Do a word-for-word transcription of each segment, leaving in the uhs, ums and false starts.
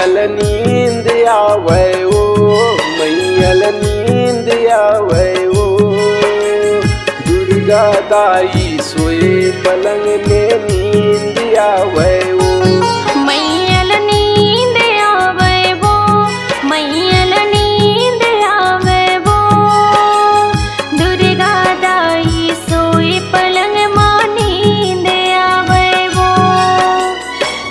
ल नींद आवय ओ, मैया ल नींद आवय ओ। दुर्गा दाई सोए पलंग में नींद आवय ओ। मैया ल नींद आवय ओ, मैया ल नींद आवय ओ। दुर्गा दाई सोए पलंग मा नींद आवय ओ।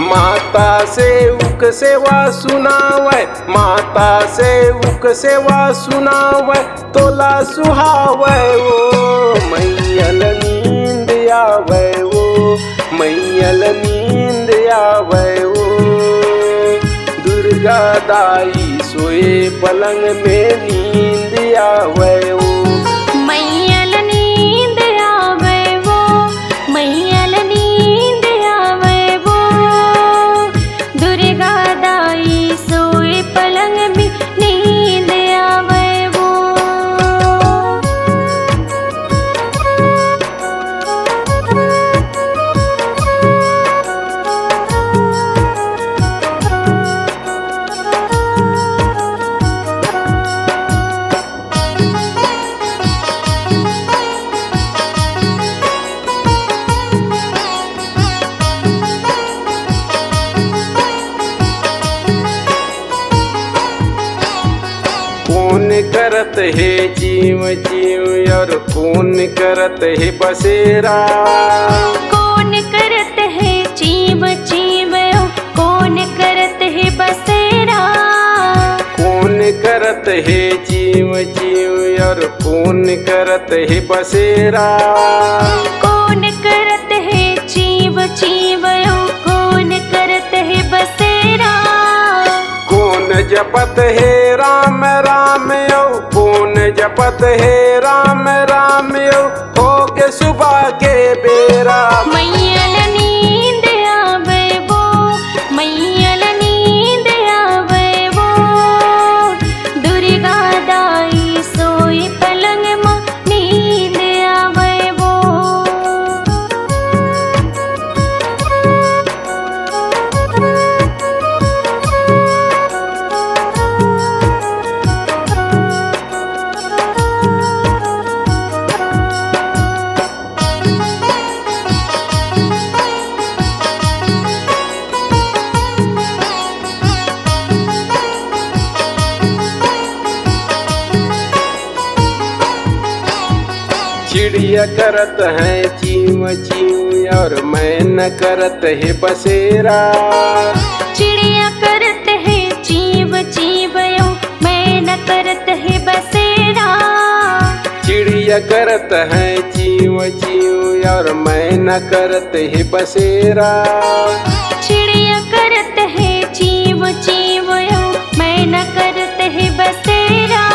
माता सेवक सेवा सुनावय, माता सेवक सेवा सुनावय, तोला सुहावय ओ। मैया ल नींद आवय ओ, मैया ल नींद आवय ओ। दुर्गा दाई सोए पलंग में नींद आवय ओ। मैया ल नींद आवय ओ, मैया ल नींद आवय ओ। दुर्गा दाई सोए पलंग में नींद आवय ओ। कोन करत हे चींव चींव अउ कोन करत हे बसेरा? कोन करत हे चींव चींव अउ कोन करत हे बसेरा? कोन करत हे चींव चींव अउ कोन करत हे बसेरा? कोन करत हे चींव चींव अउ कोन करत हे बसेरा? कोन जपत हे राम राम अउ कोन जपत हे राम राम अउ होगे सुबह के बेरा। मैया ल नींद आवय ओ, मैया ल नींद आवय ओ। दुर्गा दाई सोए पलंग मा नींद आवय ओ। चिड़िया करत हे चींव चींव अउ मैना करत हे बसेरा। चिड़िया करत हे चींव चींव अउ मैना करत हे बसेरा। चिड़िया करत हे चींव चींव अउ मैना करत हे बसेरा। चिड़िया करत हे चींव चींव अउ मैना करत हे बसेरा।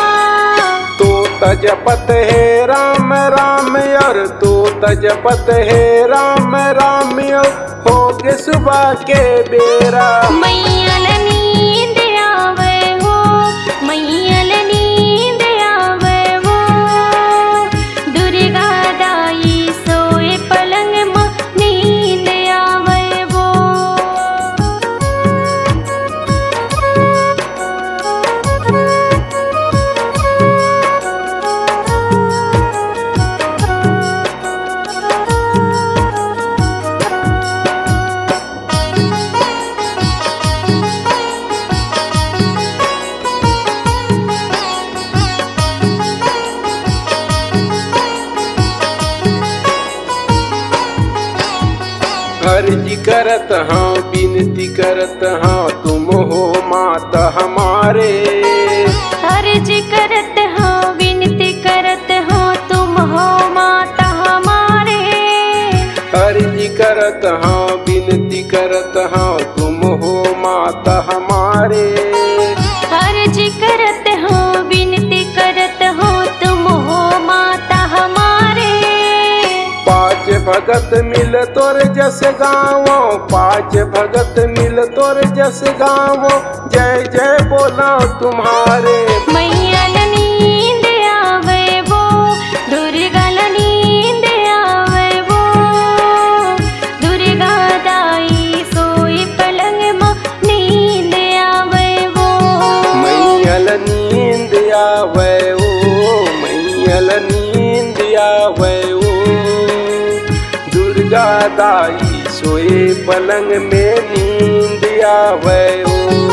तोता जपत हे राम राम अउ तोता जपत हे राम राम अउ होगे सुबह के बेरा। मैया ल नींद आवय ओ, मैया ल नींद आवय ओ। दुर्गा दाई सोए पलंग मा नींद आवय ओ। अर्जी करत हंव, बिनती करत हंव, तुम हो माता हमारे। अर्जी करत हंव, बिनती करत हंव, तुम हो माता हमारे। अर्जी करत हंव, बिनती करत हंव, तुम हो माता हमारे। अर्जी करत हंव, बिनती करत हंव, तुम हो माता हमारे। पांच भगत मिल तोर जस गावंव, पांच भगत मिल तोर जस गावंव, जय जय बोलंव तुम्हारे। मैया ल नींद आवय ओ, दुर्गा ल नींद आवय ओ, दुर्गा दाई सोए पलंग मा नींद आवय आवै ओ, मैया ल नींद आवै ओ। दुर्गा दाई सोए पलंग में नींद आवै ओ।